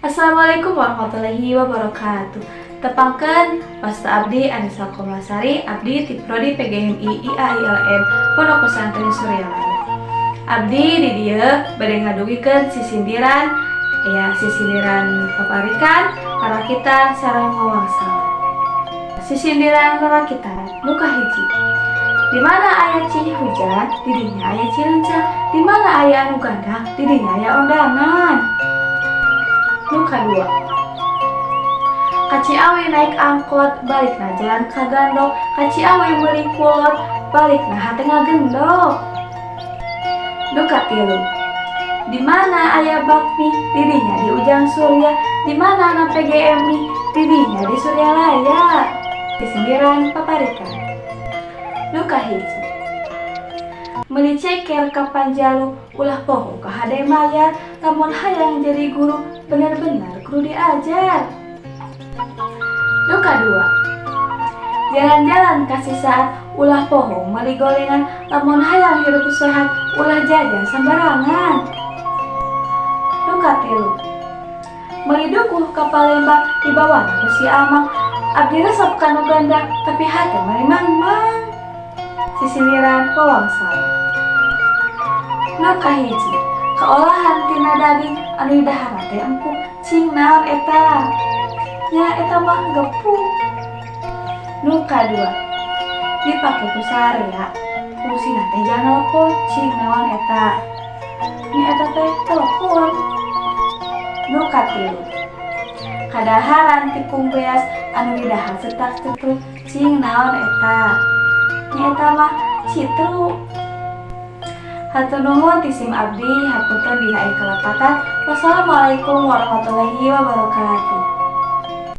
Assalamualaikum warahmatullahi wabarakatuh. Tepangkeun, wasta abdi Anissa Komalasari, abdi ti Prodi PGMI IAILM Pondok Pesantren Suryalaya. Abdi di dieu bade ngadugikeun sisindiran ya, sisindiran paparikan, rarakitan sareng wawangsalan. Sisindiran rarakitan nu kahiji. Di mana aya ci hujan, di dinya aya cilencang. Di mana aya anu gandang, di dinya aya ondangan. Nu kadua. Ka Ciawi naik angkot, balikna jalan kagandok. Ka Ciawi meuli kulot, balikna hate ngagendok. Nu katilu. Di mana aya bakmi, di dinya di Ujang Surya. Di mana ana PGMI, di dinya di Suryalaya. Sisindiran paparikan. Nu kahiji. Meuli ceker ka Panjalu, ulah poho ka hade mayar. Lamun hayang jadi guru, bener-bener kudu diajar. Nu kadua. Jalan-jalan ka Cisaat, ulah poho meuli gorengan. Lamun hayang hirup sehat, ulah jajan sembarangan. Nu katilu. Meuli dukuh ka Palembang, dibawana ku si Amang. Abdi resep ka nu gandang, tapi hate meuli mang-mang. Sisindiran wawangsala. Nu kahiji. Kaolahan tina daging anu didahar teh empuk, cing naon eta? Nya eta mah gepuk. Nu kadua. Dipake ku sarea, fungsina teh jang nelepon, cing naon eta? Nya eta teh telepon. Nu katilu. Kadaharan tipung beas anu didahar cetak cetruk, cing naon eta? Nya eta mah citru. Hatur nuhun ti sim abdi, hapunten bila aya kalepatan. Wassalamualaikum warahmatullahi wabarakatuh.